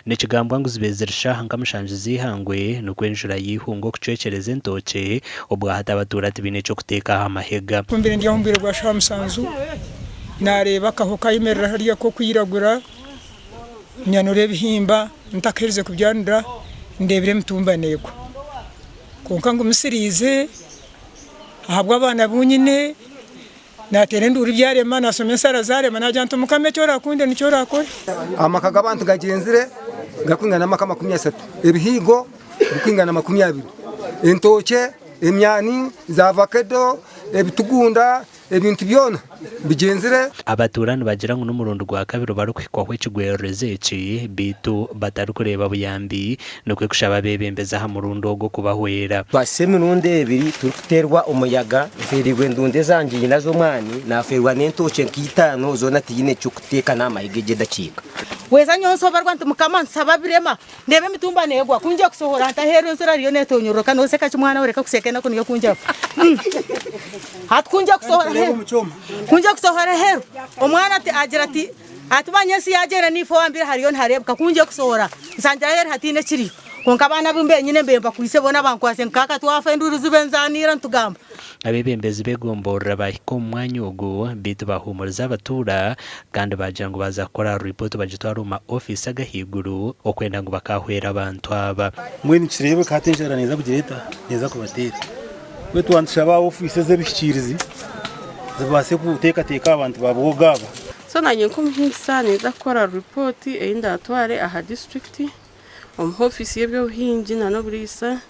Nikigambwa ngu zibaire ziri shaaha nka mushanju z'eihangwe nikwo enjura y'eihunga okucwekyereza entookye, obwahati abatuura tibaine ky'okuteeka aha mahega. Ku mbaire ndi aho omu bwire bwa shaaha musanju, naareeba akaho kayemerera hariya k'okwiragura, nyanura ebihimba, ntakaherize kubyanura ndeebire emitumba neegwa. Kwonka ngumisiriize ahabw'abaana bu nyine. Naateera enduuru byarema, naashoma ensaara zaarema, naagira nti, Mukama eki oraakunde nikyo oraakore. Amaka g'abantu gagyenzire garikwingana amaka 30, ebihiigo birikwingana 20, entookye, emyani, za vakedo, ebitugunda, ebintu byona bigyenzire. Abatuura nibagira ngu n'omurundi gwa kabiri barikuhikwaho ekigwererezi eki beitu batarikureeba buyambi Nikwo kushaba abeebembezi aha murundi ogwo kubahwera. Twahitsya emirundi ebiri turikuteerwa omuyaga, nfeereirwe endunda ezangye nyine az'omwani, naafeerwa n'entookye nka itaano zoona tihaine ky'okuteeka n'aha mahega egyo edakiika. Weeza nyowe nsoberwa nti Mukama nsaba birema ndeeba emitumba negwa ku ngiye kusohora nti aheeru enjura eriyo netonyororoka noseka ki mwana we reka kuseka enaku niyo ekungyeraho hati ku ngiye kusohora aheeru ku ngiye kusohora aheeru omwana ati agira ati Ati manya ensi yaagyenda niife owambire hariyo nihareebeka ku ngiye kusohora nsangira aheeru hataine ekiriyo. Kwonka abaana abu mbaire nyine mbaire mbakwaitse boona bankwatse nkaaka twafa enduuru zibe nzaaniira nitugamba. Abeebembezi b'egomborora baahika omu mwanya ogu beitu baahuumuriza abatuura kandi baagira ngu baaza kukora ripooti bagitware omu ma ofiisi ag'ahaiguru okwenda ngu bakaahwera abantu aba. Mbwenu nikireebeka hati enjara neeza kugira eta? Neeza kubateera. Mbwenu twaba nitushaba ofiisi ez'ebihikiirizi zibaase kuteekateeka aha bantu ba Bwoga aba. So nanye nk'omuhingisa ninza kukora ripooti ei ndatware aha disiturikiti omu ofiisi y'eby'obuhingi na n'oburiisa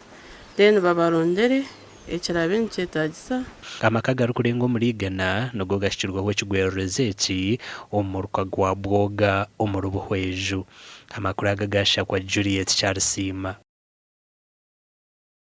then babarondere ekiraabe nikyetaagisa. Amaka agarikurenga omuri igana nigo gahikirweho ekigwererezi eki omu muruka gwa Bwoga omuri Buhweju. Amakuru aga gashakwa Juliet Kyarisiima.